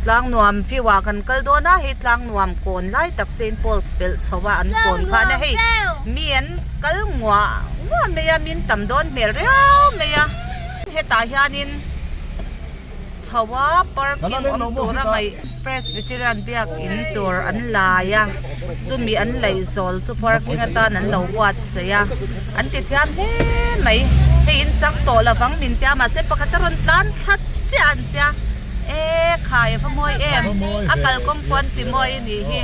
Tlang nuam view ah kan kal dawn a, hei tlang nuam kawn lai tak Saint Paul's pelh chho a an kawn khan a hei mi an kal nguah nguah mai a min tam dawn hmel riau mai a hetah hianin chho a parking awm tur a ngaih Presbyterian biakin tur an lai a chumi an laih zawl chu parking atan an lo buatsaih a an ti thiam hle mai hei in chang tawh lovang min tia mahse pakhat a rawn tlan thla chiah an tia. E khai a va mawi em a kalkawng pawh an ti mawi a nih hi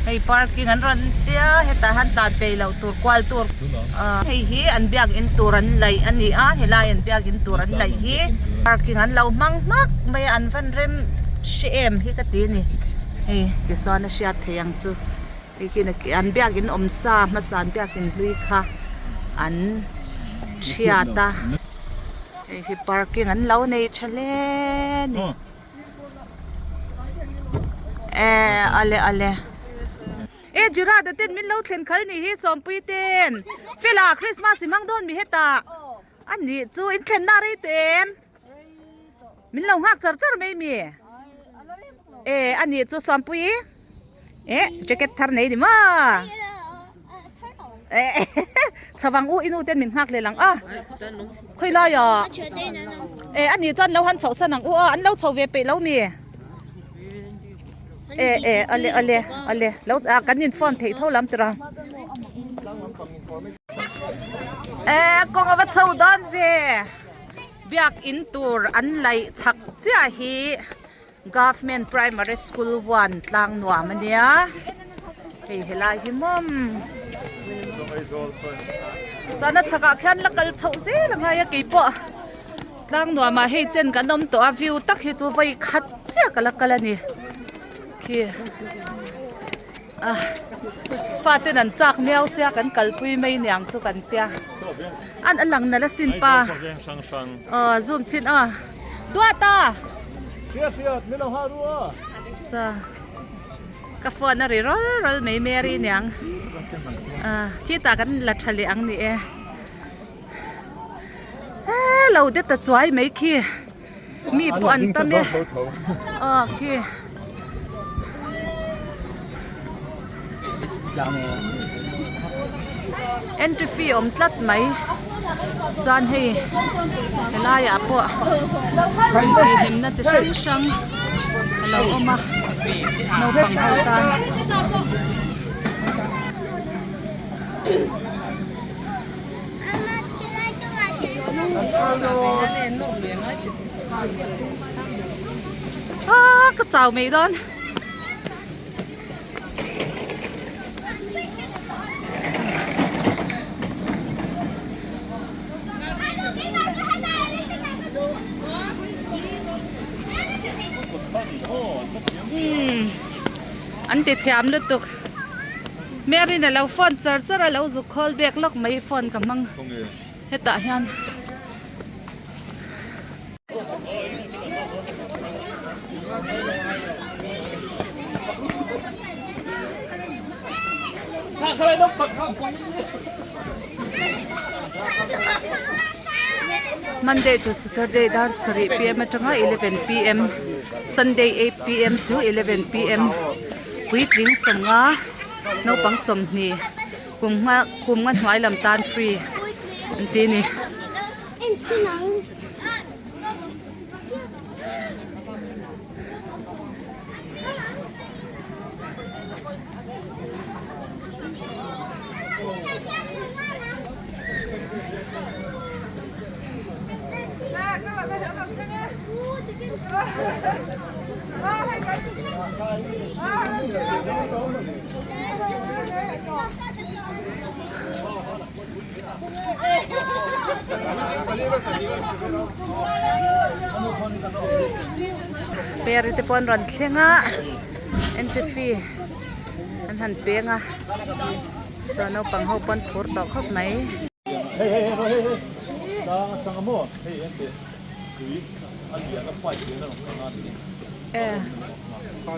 hei parking an rawn tia hetah hian tlan peih loh tur kual tur hei hi an biakin tur an laih a ni a helai an biakin tur an laih hi parking an lo hmang hmak mai a an van rem hre em hi ka ti a ni hei tichuan a hriat theih ang chu hei khi an biakin awm sa hmasa an biakin hlui kha an thiat a. Hei hi parking an lo nei tha hle a ni eh ale ale e Gerard a ten min lo thlen khal ni hi Sawmpui ten Fela Christmas i hmang dawn mi hetah a nih chu in thlen na rei tawh em min lo nghak char char mai mi e a nih chu Sawmpui eh jacket thar nei ni maw. Chhavang u inu ten min nghak leh lang a khawi lai ah e ani chuan lo han chhoh san ang u a an lo chho ve peih lo mi e e ale ale ale lo ah kan in phone theih tho lam tira e kawng a va chho dawn ve biak in tur an laih chak chiah hi. Government Primary School 1 tlang nuam a nia hei helai hi mawm chuan a chhakah khian la kal chhoh zel a ngai a keipawh tlang nuamah hei chen kan awm tawh a view tak hi chu vawi khat chiah ka la kal a ni khi a faten an chak miau sia kan kalpui mai niang chu kan tia an a lang nalh asin pa aw zoom chhin a. Duata! Hria hria, min lo nghal ru a. Sa ka phone a ri ral ral mai Mary niang. Ah, khitah kan la tha leh ang ni e. He lo de ta chuai mai khi. Mi pawh an tam e. Ah khi. Entry fee awm tlat mai chuan hei helaiah pawh intihhlimna chi hrang hrang a lo awm a naupang ho tan. Ah ka chau mai dawn. An ti thiam lutuk Mary in alo phone char char a lo zuk khawl bek lawk mai phone ka hmang hetah hian. Monday to Saturday dar sarih pm atanga 11 pm Sunday 8 pm to 11 pm puitling sawmnga naupang sawmhnih kum nga kum nga hnuai lam tan free an ti a ni. Mary te pawh an rawn thleng a entry fee an han peng a chuan naupang ho pawh an phur tawh khawp mai.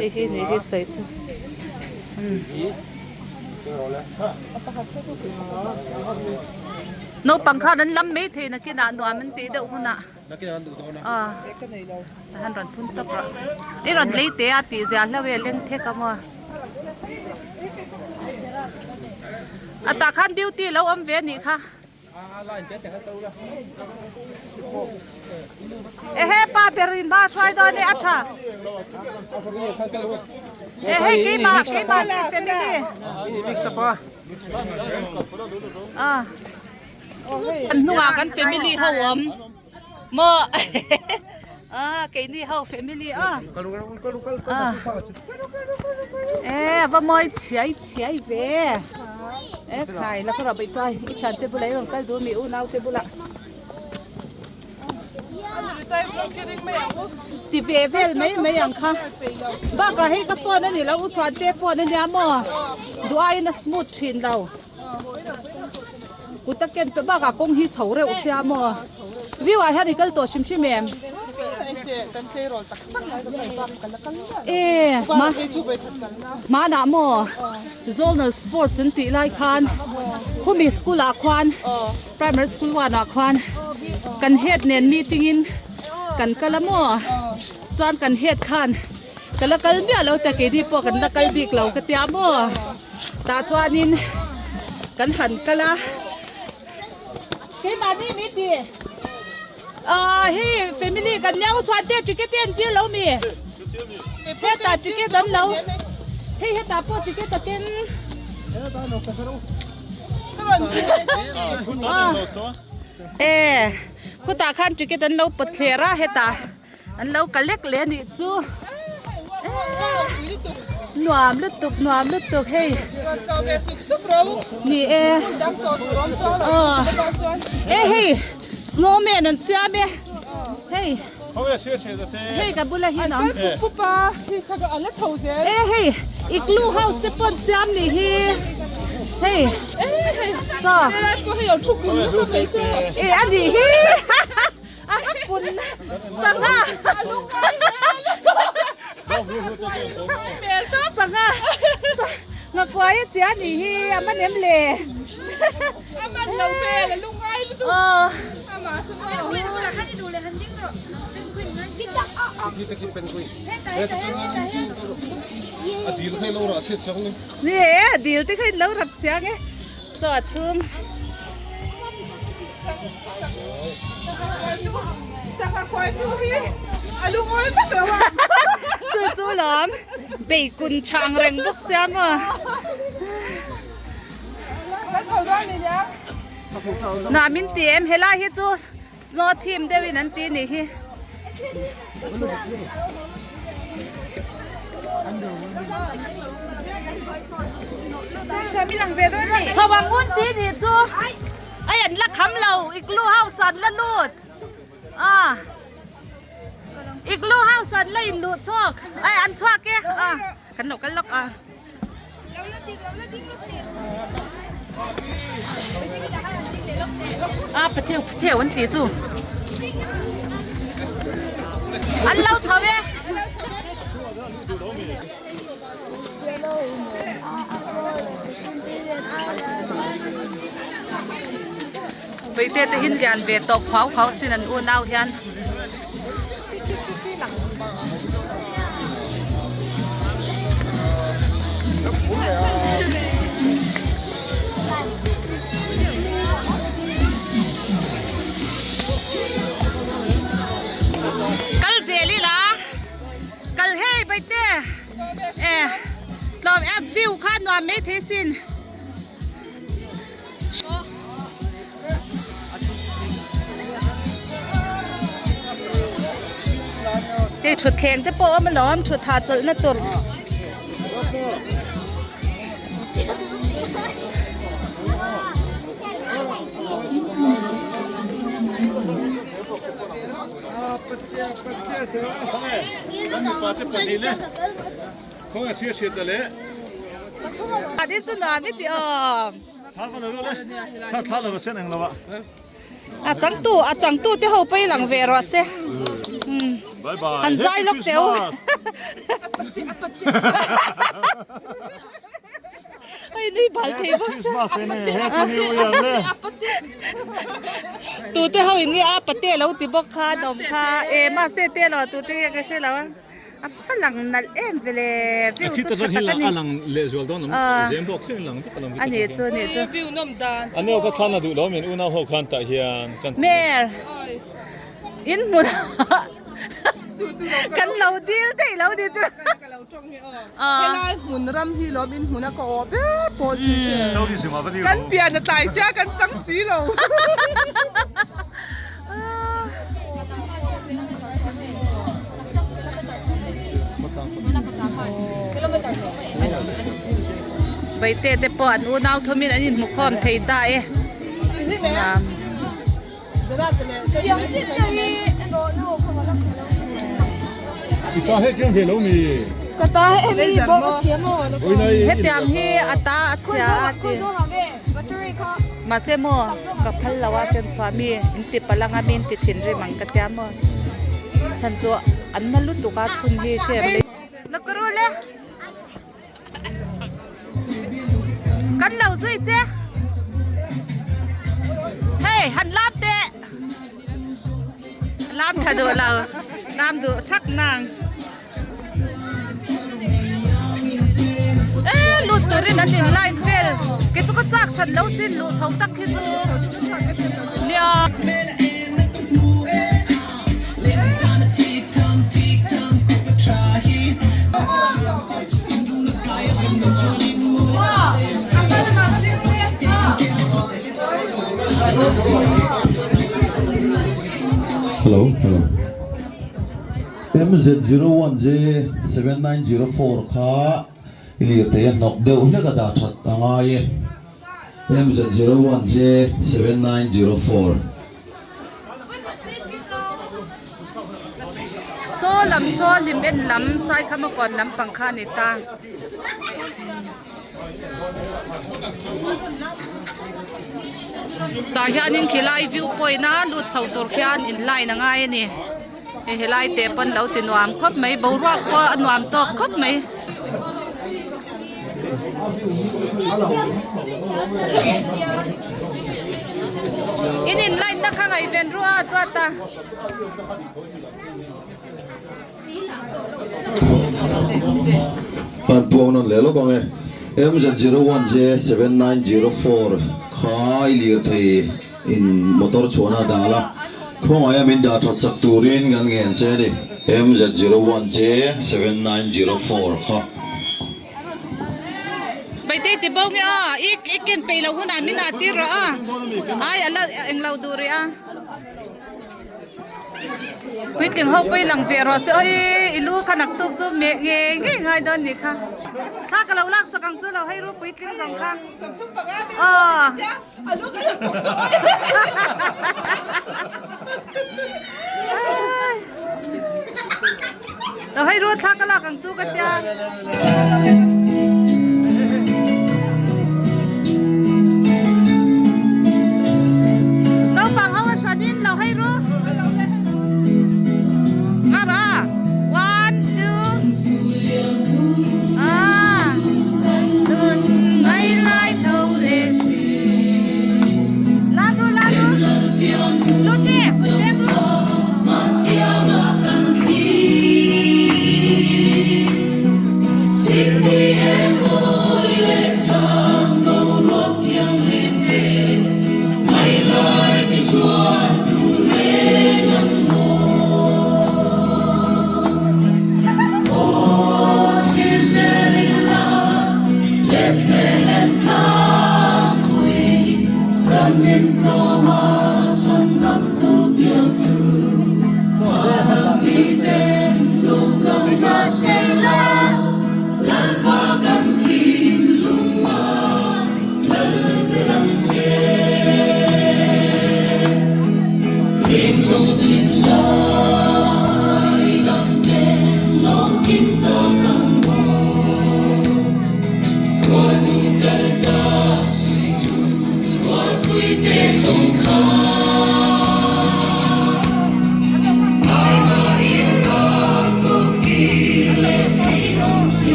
Hei hi nih hi sawi chu. Naupang khan an lam mai thei nakinah nuam an tih deuh hunah. A han rawn thun tawp rawh i rawn lei teh a tih zia hlauh e leng thek a maw a tah khan duty lo awm ve a nih kha. Ehe pa ber in hma hruai dawn e a tha ehe keimah keimah ni family a kan hnungah kan family ho awm maw a keini ho family a e a va mawi chhiai chhiai ve e khai la ka rawh bai i thiante bulah i rawn kal duh mi unau te bulah ti ve vel mai mai ang kha bakah hei ka phone a ni lo u chuan te phone a nia maw duh aiin a smooth thin lo. Kut a ken pe bakah kawng hi chho reuh sia maw? View ah hian i kal tawh hrim hrim em? E ma hmanah maw Zonal Sports an tih lai khan khumi school ah khuan primary school one ah khuan kan head nen meeting in kan kal a maw chuan kan head khan ka la kal miah lo ta keini pawh kan la kal bik lo ka tia maw. Tah chuanin kan han kal a, keimahni min ti ah hei family kan nia u chuan te ticket te an tir lo mi hetah ticket an lo hei hetah pawh ticket a ken e khutah khan ticket an lo pawt thler a hetah. An lo collect leh a nih chu nuam lutuk nuam lutuk hei ni e e hei snowman an siam e hei hei ka bula hi nang e hei igloo house te pawh an siam nih hi hei saw e a nih hi. A ka pun sangha sangha ngakuai a chia ni hi a man em le a man lo hmel a lungai lutuk ama a dil kha ilo rah chhiat chiang ni ni e a dil te kha in lo rap chiang e saw a chhung Chu chu lawm beikun tha ang reng bawk sia maw. Na min ti em helai hi chu snow theme deuhin an ti nih hi. Chho ang ngun ti nih chu. Ai an la kham lo igloo house an la lut a igloo house an la in luh chhuak ai an chhuak e a kan lo kal lawk a. A patheu patheu an tih chu an lo chho e. Puite te hin lian ve tawh khuau khuau sin an unau hian. Kal zel ila kal hei Puite. E tlawm em view kha nuam mai thei sin. Hei thutthleng te pawh a awm alawm thut hah chawlh na tur. A changtu a changtu te ho pawh i lang ve rawh se han zai lawk teh u. Hei nui bal thei bawk se. Tute ho in nge a pate lo ti bawk kha an awm kha e mahse te lo tute nge ka hre lo a a va lang nalh em vele view chu tha tak a ni a lang leh zual dawn awm zem bawk thleng lang vek a lang a nih chu a nih chu view nawm dan chu aneo ka thlan a duh lo min unau ho khan tah hian kan mer in hmun kan lo dil daih lo ni chu ka lo tawng hi aw helai hmun ram hi lawm in hmun a ka awh ber pawh chu hre kan pian a tlai sia kan chang si lo. Vaite te pawh an unau thawmin an inhmukhawm thei ta e. Hetiang hi a ta a chhia a ti. Mahse maw ka phal lo a ken chhuah mi in ti palh anga mi in ti thinrim ang ka tia maw chhan chu an na lutuk a chhun hi hre mai. Nakuru le. Kan lo zui che. Hei han lam teh. Lam tha duh lo. Lam duh thak nang. E lut turin an in line vel. Kei chu ka chak hran lo sin luh chho tak hi chu. Nia. Hello hello MZ01J7904 kha i lirthei a hnawk deuh hlek a dah that a ngai e MZ01J7904. Saw lam saw hlim en lam Saikhama kawn lampang kha a ni ta. Tah hianin khilai view point a lut chho tur khian in line a ngai a ni. Hei helai te pawn lo ti nuam khawp mai boruak pawh a nuam tawk khawp mai. In in line na kha ngaihven ru a duat a. Kan puang nawn leh lawk ang e. MZ01J7904 kha i lirthei in motor chhuahna a dah la, khawngaih a min dah that sak turin kan ngen che a ni. MZ01J7904 kha. Paite ti bo nge aw, i i ken peih loh hunah min ah tir rawh a, ai a la englo duh rih a. Puitling ho pawh i lang ve rawh se awi i lu kha naktuk chu meh ngei ngei ngai dawn nih kha. Thla ka lo lak sak ang chu lo hei ru puitling zawng kha. Aw. Lo hei ru thla ka lak ang chu ka tia. Naupang ho a hran in lo hei ru. Nga ra. One, two. Ah. Nun ngai lai tho le Lam ru lam ru. Lute, pem ru.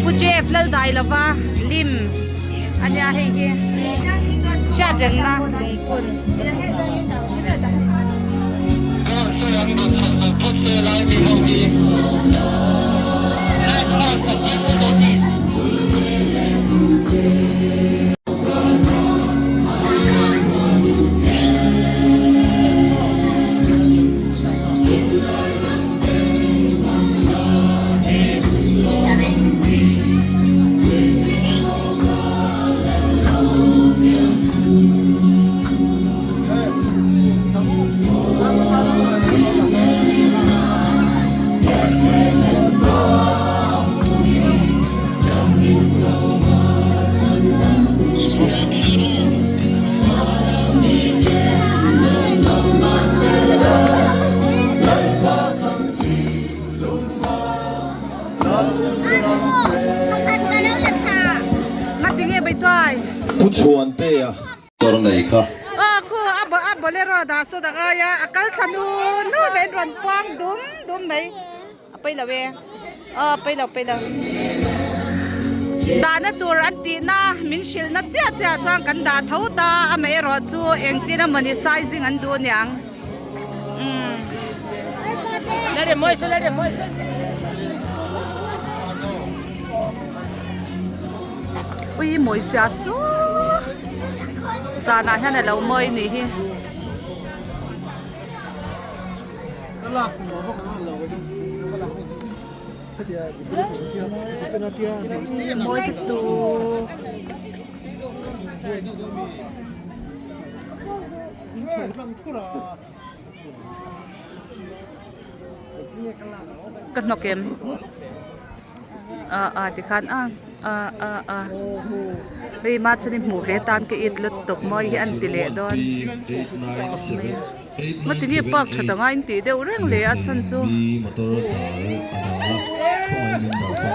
Pu Jeff Laldailova lim a nia hei hi hriat rengna lungphun. Pu Chhuantea tor nei kha. Aw khu a a bolero dah saw ta ngai a, a kal thla nu nu mai in rawn puang dum dum mai a pawi lo e aw pawi lo pawi lo dahna tur an tihna min hrilhna chiah chiah chuan kan dah tho ta amaherawh chu engtin emawni sizing an duh aniang. Ui mawi sia su zanah hian alo mawi nih hi. Mawi lutuk. Ka hnawk em a a tikhan a a a a hei mahchhan i hmuh ve tan ka it lutuk mawi hi an ti leh dawn matinge park tha ta ngai in tih deuh reng leh a chhan chu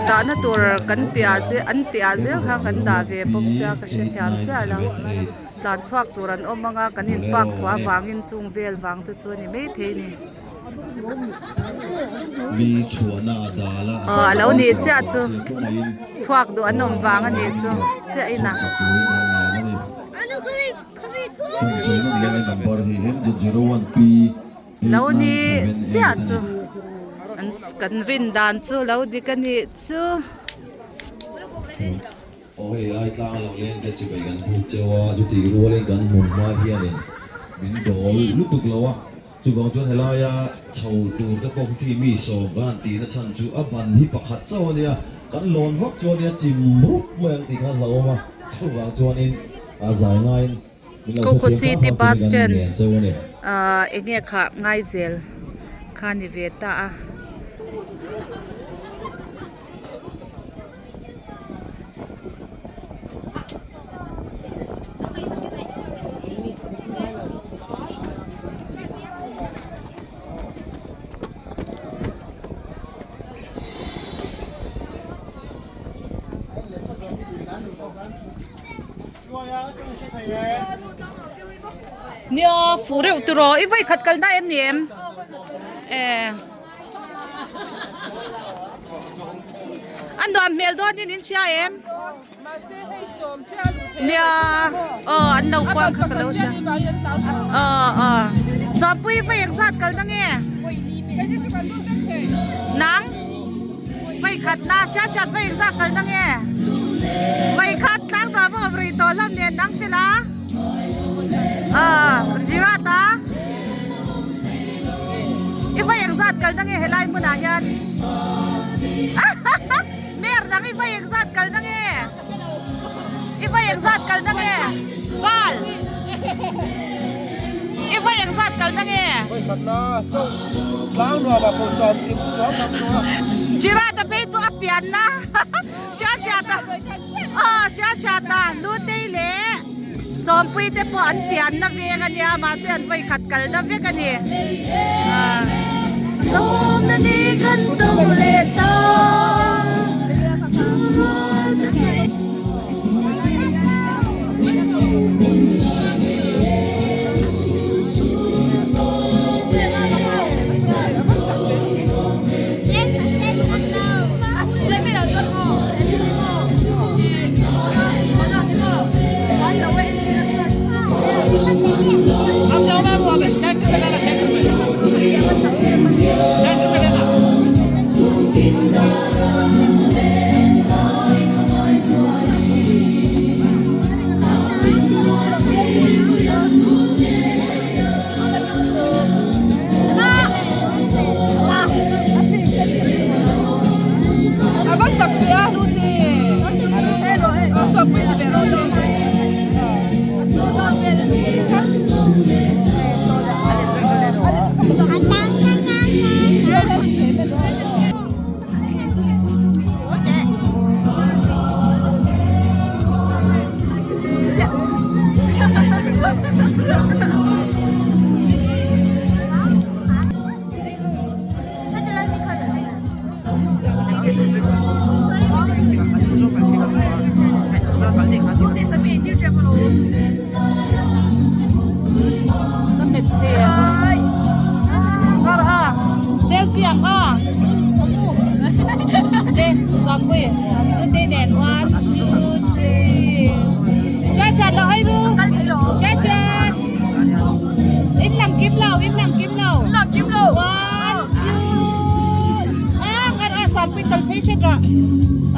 dahna tur kan tih ah zel an tih ah zel kha kan dah ve bawk sia ka hrethiam chiah lo. Tlan chhuak tur an awm ang a, kan in park thuah avangin chung vel vang te chu a ni maithei a ni. Aw a lo nih chiah chu chhuak duh an awm vang a nih chu chiah in a. Lo ni chiah chu an kan rin dan chu lo dik a nih chu. Aw hei lai tlang a lo leng te chibai kan buk cheu a, chutih rualin kan hmun hma hianin min dawl lutuk lo a, chuvang chuan helaia chho tur te pawh khi mi sawm kan han tihna chhan chu a ban hi pakhat chauh a nia, kan lawn vak chuan nia chim rup mai ang tih kha a hlauhawm a, chuvang chuanin a zai ngaiin min lo Kukut hrethiam City hram hram Bus turin kan Stand ngen cheu a ni. Ahh enge khah ngai zel kha ni ve ta a. Nia fuh reuh tiraw i vawikhat kalna en ni em? Eh. A nuam hmel dawn in in hria em? Nia aw an lo kuang kha ka lo hria. Aw aw Sawmpui vawi eng zat kal na nge? Nang vawi khat na hriat hriat vawi eng zat kal na nge? Vawi khat tlang tawh a awm rih tawh hlawm nen nang fel a? Aw Jirat a? I vawi eng zat kal na nge helai hmunah hian? Mer dang i vawi eng zat kal na nge? I vawi eng zat kal na nge? Val! I vawi eng zat kal na nge? Vawi khat na chauh tlang nuam ah pawh sawm tim chuang tam tawh a. Jirata phei chu a pian na hria hriata aw hria hriata Lutei leh Sawmpui te pawh an pian na veng a nia mahse an vawi khat kal na vek a ni. Lawmna ni kan tawng leh ta. Selfie ang a le zapui te nen 1 2 3 cha cha lo hai ru cha cha in lang kim lo in lang kim lo Lang kim lo. 1 2 a ngar a sampui tal phei chet ra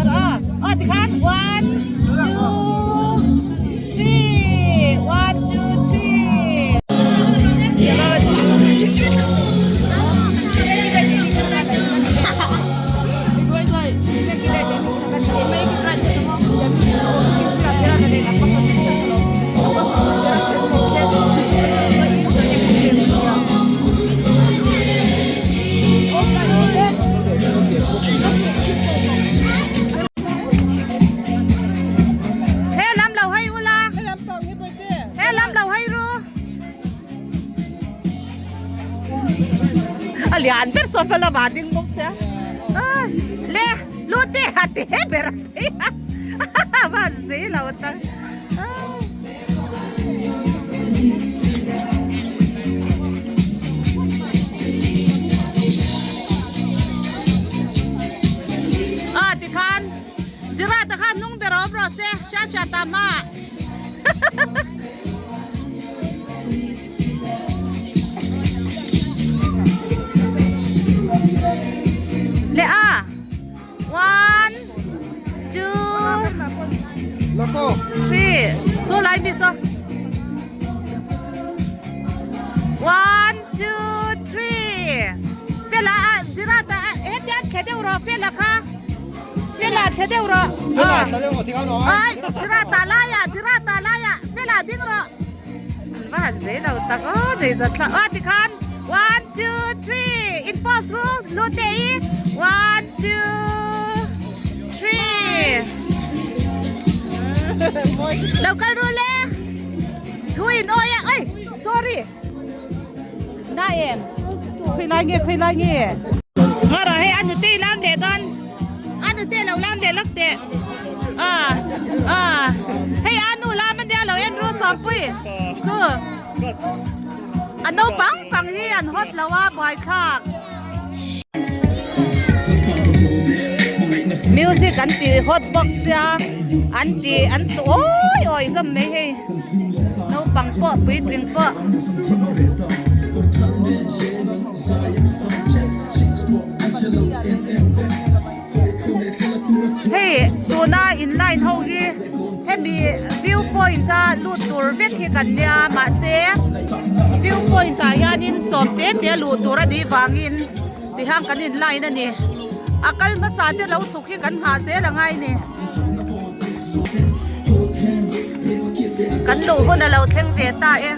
ar a a ti khan 1 2 3 1 2 3 He lam lo hai ula he lam lo hai ru a lian ber sawn hma lama ding bawk sia le lu te a te ber a phei a van zei lo tak. A tikhan Jirata khan hnung ber awm rawh se hriat hriat ta hmaah. Leh a one two three saw lai mi saw one two three fela a jirata hetia thle deuh rawh fela kha. Fela thla deuh rawh. Fela thla deuh rawh tikhan aw. Ai Jirata laiah Jirata laiah Fela ding rawh. An va han zei lo tak aw nei zat thla aw tikhan one two three in pause ru lu te i one two three lo kal ru le thu in awi a oi sorry. Na em khui lai nge khui lai nge nga ra hei anu te lam leh dawn anu te lo lam leh lawk teh a a hei anu lam ania lo en ru sawmpui chu a naupang pang hi an hawt lo a buaithlak music an ti hot bawk sia an ti an su awi awi hlawm mai hei. Naupang pawh puitling pawh. Hei tuna in line ho hi hemi view point a lut tur vek hi kan nia mahse view point ah hianin sawm te te luh tur a nih vangin tihang kan in line a ni a kal hmasa te lo chhuk hi kan nghah zel a ngai ni. Kan luh hun a lo thleng ve ta e.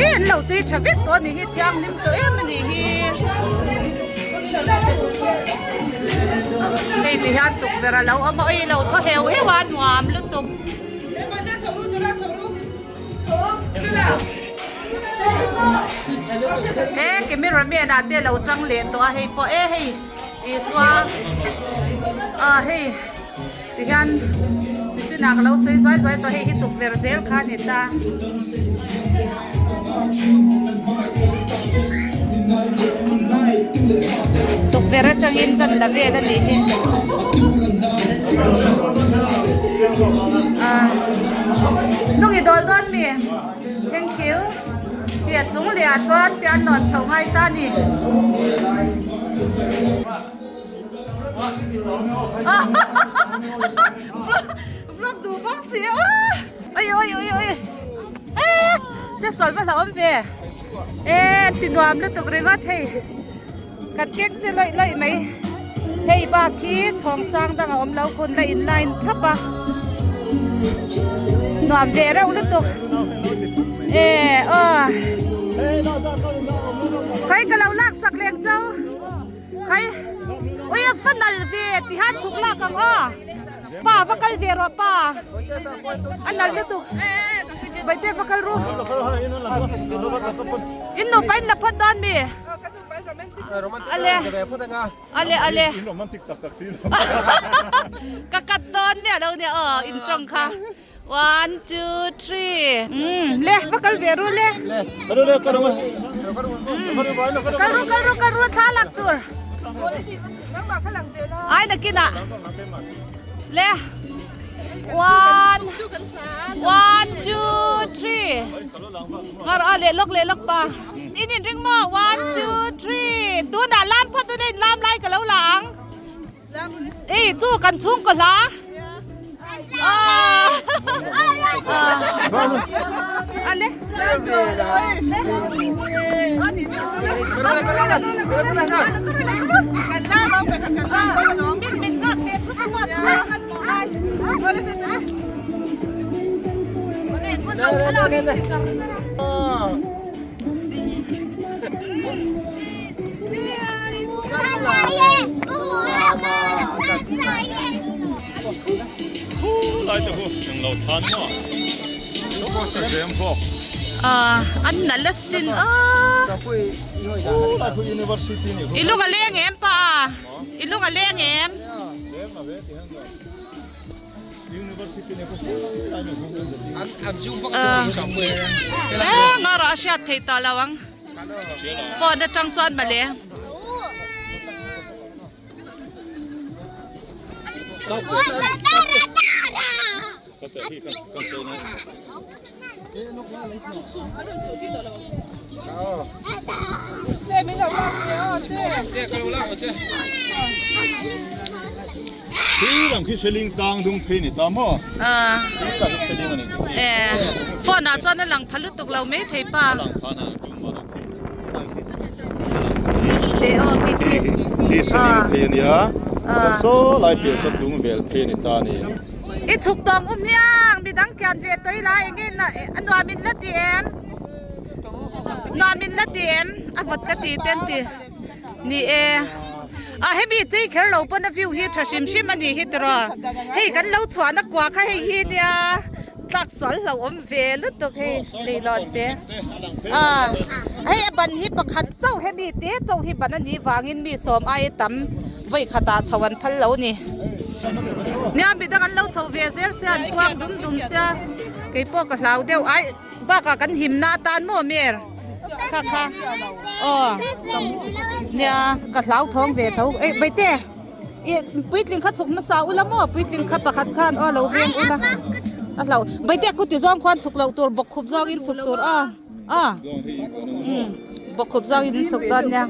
Ih an lo chei tha vek tawh a nih hi thianghlim tawh em a nih hi. Hei ti hian tukverh a lo awm a oi lo thaw heu heu a nuam lutuk. He camera man ah te lo tang leh tawh a hei pawh e hei Isua ah hei ti hian nichinah ka lo sawi zuai zuai tawh hei hi tukverh zel kha a ni ta. Tukverh atangin kan la vel a nih hi ah hnung i dawl dawn mi thank you hi a chung leh ah chuan tian lawn chho ngai ta a ni. Vlog duh bawk si a oi oi oi oi eh che sawl va hlauhawm ve eh an ti nuam lutuk ringawt hei kan keng che lawih lawih mai hei bak hi chhawng sang dang a awm lo hun la in line thap a nuam ve reuh lutuk. Khai ka lo lak sak leng cho. Khai ui a fa nal ve ti han chhuk lak ang aw. Pa va kal ve rawh pa. A nal lutuk. Vaite va kal ru. In nupa in la phawt dawn mi. Ale. Ale ale. In romantic tak tak si lo. Ka cut dawn miah lo nia aw in tawng kha. One two three. Umm le va kal ve ru le. Kal ru kal ru. Kal ru kal ru kal ru thla lak tur. Ai nakinah. Le. One one two three. Ngar a leh lawk leh lawk pa. In in ring maw one two three. Tunah lam phawt tuna in lam lai ka lo la ang. Ei chu kan chhungkaw hla. Ale. An nalh asin a i lung a leng em pa i lung a leng em. Eng a rah a hriat theih tah lo ang phone atang chuan mawle. Phone ah chuan a lang pha lutuk lo mai thei pa. I chhuk tawng um hiang midang kian ve tawih la eng nge a nuam in la ti em nuam in la ti em a vawt ka ti te an ti ni e a hemi chei kher lo pawn a view hi tha hrim hrim a ni hi tiraw hei kan lo chhuahna kua kha hei hi nia tlak sual hlauhawm ve lutuk hei leihlawn te a hei a ban hi pakhat chauh hemi te chauh hi ban a nih vangin mi sawm aia tam vawi khatah chho an phal lo ni nia midang an lo chho ve zel sia an kuang dum dum sia keipawh ka hlau deuh ai bakah kan himna atan maw mer kha kha aw nia ka hlau thawng ve tho eh baite ih puitling kha chhuk hmasa ula maw puitling kha pakhat khan aw lo veng ula a hlau baite khu ti zawng khuan chhuk loh tur bawkkhup zawngin chhuk tur aw. A bawkkhup zawngin in chhuk dawn nia.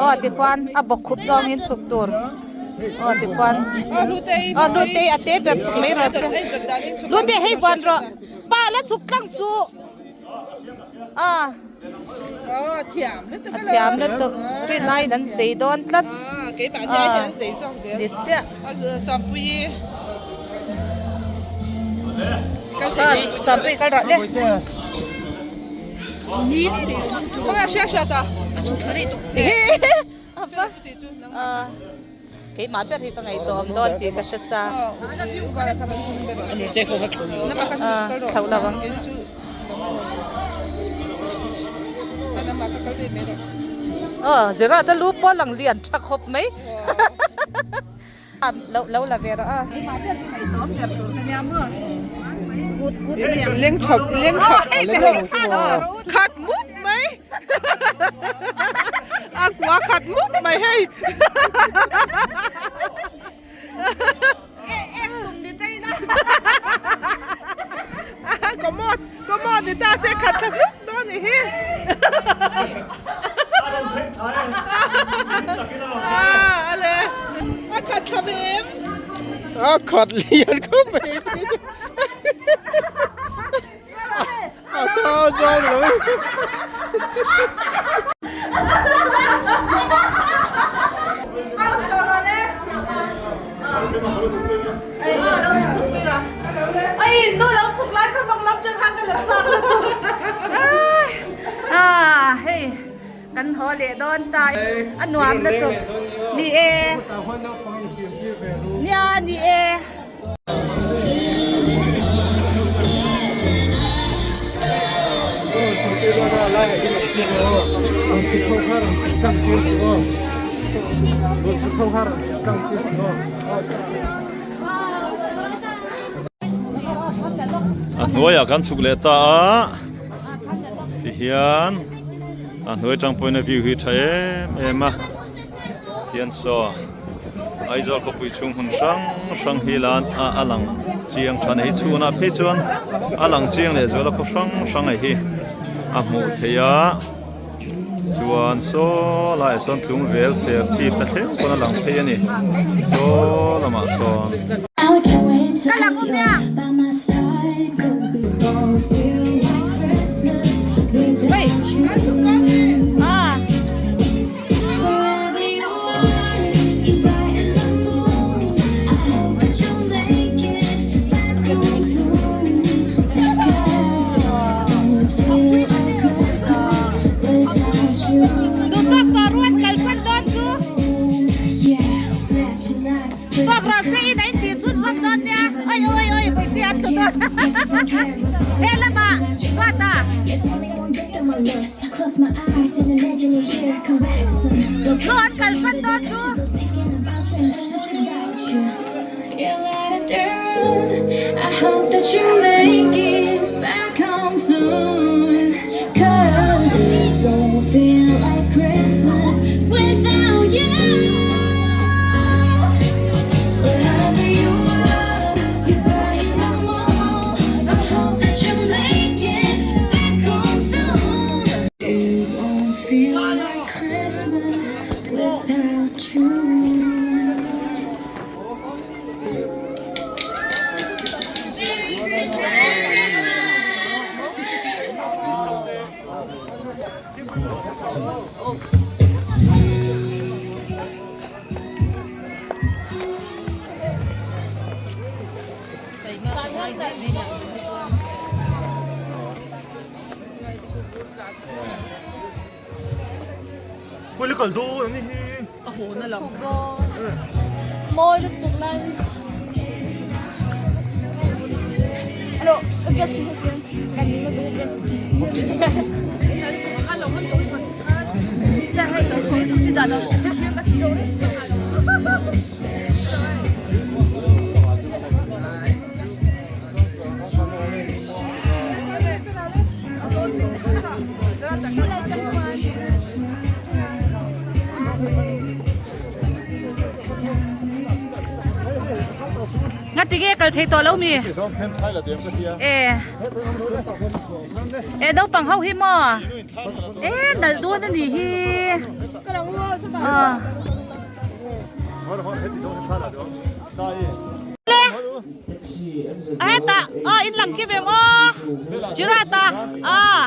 Aw tikhuan a bawkkhup zawngin chhuk tur. Aw tikhuan aw hlute a te ber chhuk mai rawh se. Hlute hei vawn rawh pa la chhuk tlang suh. A a thiam lutuk rin aiin an zei dawn tlat. A ni chiah. Sampui kal rawh le. Keimah ber hi ka ngaihtuah awm dawn tih ka hre sa. Thloh lo ang. Aw Zirata lu pawh lang lian tha khawp mai. Lo lo la ve rawh a. Leng thap leng thap khat mup mai a kua khat mup mai hei commode commode ni ta se khat thla mup dawn ni hi ale a khat thla ve em a khat lian khawp mai a thau zawng lo Ai Kan haw leh dawn ta a nuam lutuk ni e. Nia ni e. A hnuaiah kan chhuk leh ta a tihian a hnuai tang pawhin a view hi tha em em a tihian saw Aizawl khawpui chhung hmun hrang hrang hi lan a a lang chiang tha a ni chhunah phei chuan a lang chiang leh zual a khaw hrang hrang a hi a hmuh theih a chuan saw laiah sawn tlungvel ser chhip ta thleng pawn a lang phei a ni saw lamah sawn. Duhtawk tawh ruat kalsan dawn chu Tawk rawh se in a intih chhun zawk dawn nia oi oi oi vawitia an tlu dawn he lamah Duata. Chu an kalsan dawn chu. Ngati nge kal thei tawh lo mi? E E naupang ho hi maw? E nalh dawn a nih hi. Ah. Hetah aw in lang kim em aw Chirata aw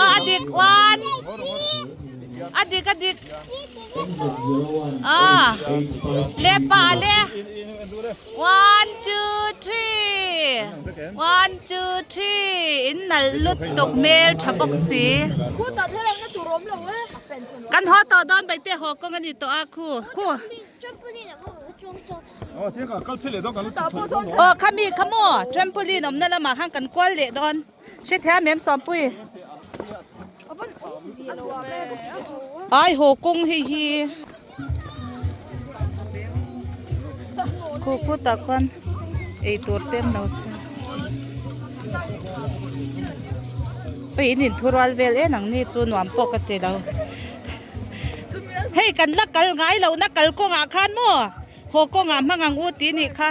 aw a dik one a dik a dik aw le pa le one two three one two three in nalh lutuk hmel tha bawk si kan haw tawh dawn baihte haw kawng a ni tawh a khu khu. Aw khami kha maw trampoline awmna lamah khan kan kual leh dawn hre thiam em Sawmpui ai haw kawng hei hi khu khutah khuan eitur te an lo siam hei in inthurual vel en ang ni chu nuam pawh ka ti lo. Hei kan la kal ngai lo na kal kawngah khan maw haw kawngah hmang ang u tih nih kha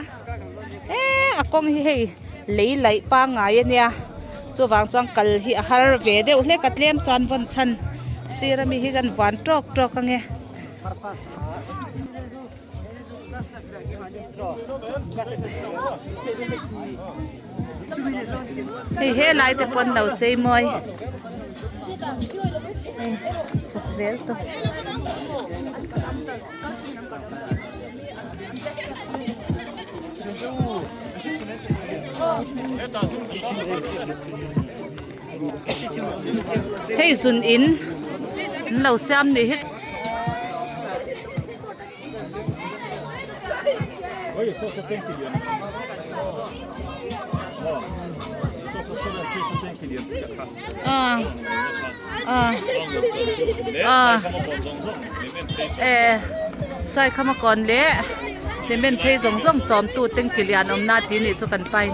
e a kawng hi hei lei laih pangngai a nia chuvang chuan kal hi a har ve deuh hlek a tlem chuan vawn chhan sir ami hi kan vuan tawk tawk ange. Hei helai te pawn lo chei mawi hei chhuk zel tawh. Hei zun in. An lo siam nih hi. Saikhama kawn leh hlimen phei zawng zawng chawmtu tanki lian awmna tih nih chu kan pain.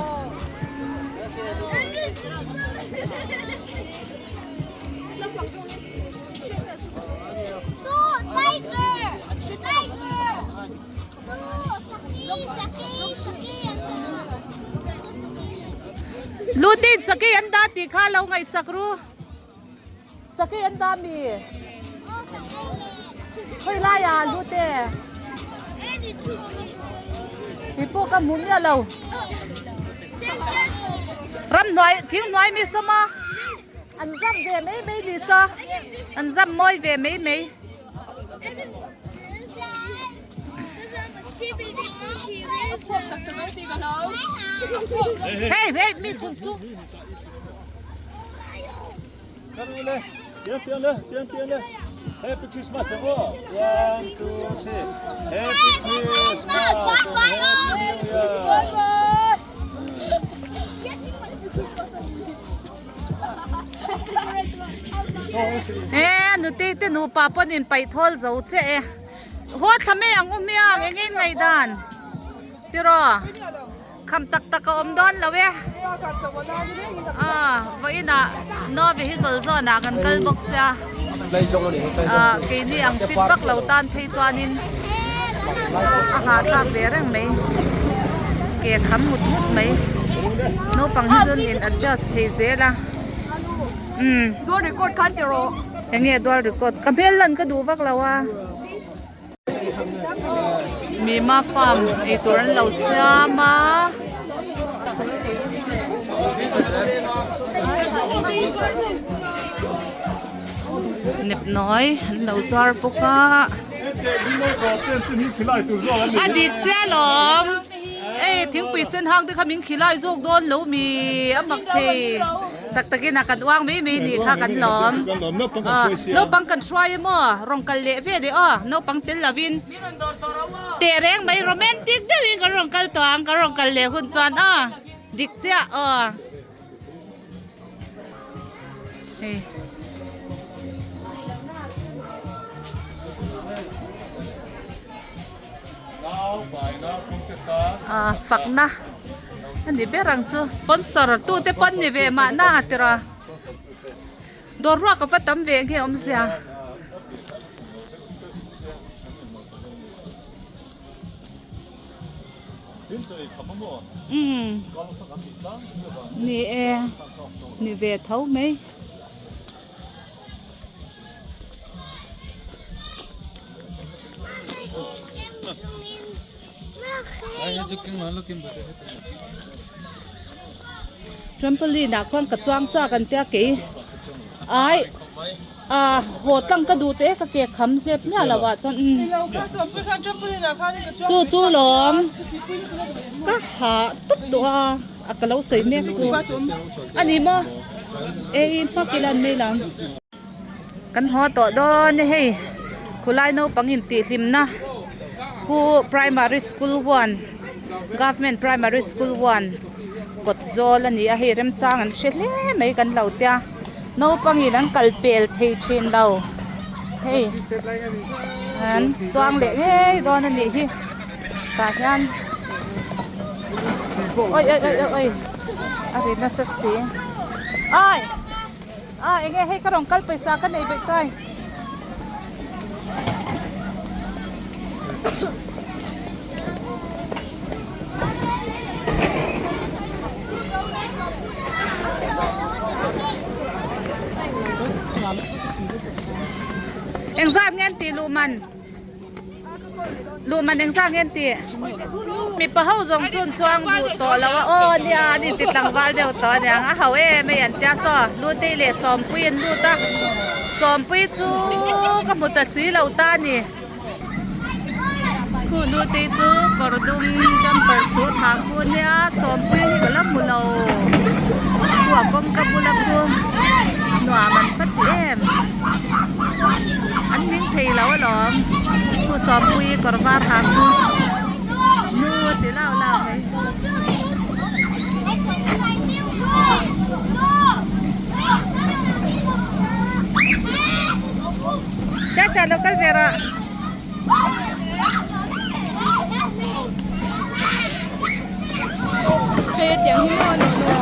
Lutin sakei an dah tih kha lo ngaihsak ru. Sakei an dah mi? Khawi lai ah lute? Ti pawh ka hmu miah lo. Ramhnuai thing hnuai mi sawm a. An zam ve mai mai ni saw. An zam mawi ve mai mai. Hey hey mi chhun su. Happy Christmas One, two, three. Happy Christmas. Happy New Year. E nute te nupa pawn in paih thawl zo che e haw thla mai ang u hmiang eng in ngaihdan tiraw kham tak tak a awm dawn lo e a vawiinah no vehicle zawn ah kan kal bawk sia ah keini ang fit vak lo tan phei chuanin a hahthlak ve reng mai ke kham ngut ngut mai naupang hi chuan in adjust thei zel a umm dual record khan ti rawh eng nge dual record ka hmel lan ka duh vak lo a mima farm eitur an lo siam a. Nepnawi an lo zuar bawk a. A dik chiah alawm hei thingpui sen hang te kha min khilai zawk dawn lo mi a mak thei tak takin a kan uang mai mai nih kha kan lawm naupang kan hruai emaw rawn kal leh vel e aw naupang tel lovin teh reng mai romantic deuhin kan rawn kal tawh ang kan rawn kal leh hun chuan aw dik chiah aw. Hei. Ah fakna a ni ber ang chu sponsor tu te pawn ni ve mahna tira dawr ruak a va tam ve nge awmzia. Umm ni e ni ve tho mai. Trampoline ah khuan ka chuang chak an tia kei ai ah haw tlang ka duh teh ka ke kham zep miah lo ah chuan umm chu chu lawm ka hah tawp tawh a a ka lo sawi mek chu a ni maw ei hmak ila an mai lang. Kan haw tawh dawn e hei khulai naupang intihhlimna khu primary school one government primary school one kawt zawl a ni a hei remchang an hre hle mai kan lo tia naupangin an kal pel thei thin lo hei an chuang leh ngei dawn a nih hi tah hian awi awi awi awi a ri nasa si ai. A enge hei ka rawn kal pawisa ka nei beih kai. Engzat nge an tih luh man? Luh man engzat nge an tih? Mipa ho zawng chu an chuang duh tawh lo a aw nia an inti tlangval deuh tawh a niang a ho em mai an tia saw Lutei leh Sawmpui an lut a Sawmpui chu ka hmu ta si lo ta a ni. Khu Lutei chu kawr dum jumper suit ha khu nia Sawmpui hi ka la hmu lo khu a kawngka bula khu nuam an va ti em. Kawr var ha khu nu a ti lau lau mai. Cha cha lo kal ve rawh. Hei tiang hi maw no no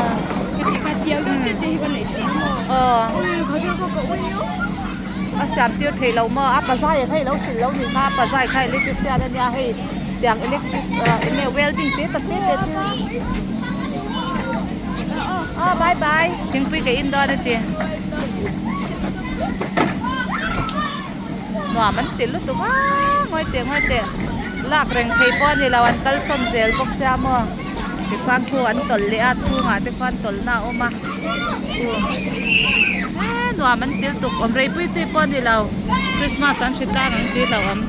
ka ti kha tiang deuh chiah chiah hi kan neih thin a maw. Aw. Ui kha chu ka ui io. A siam tir thei lo maw a pazai a hei lo hrilh lo nih kha a pazai kha electrician a nia hei tiang electric ah eng nge welding te tak te te thil aw bye bye thingpui ka in dawn a ti. Nuam an ti lutuk a ngawi teh ngawi teh lak reng thei pawh a ni lo an kal sawn zel bawk sia maw tikhuan khu an tawlh leh a chhungah te khuan tawlhna a awm a u he nuam an ti lutuk awm rei pui chi pawh a ni lo christmas an hri tlang ang tih hlauh awm.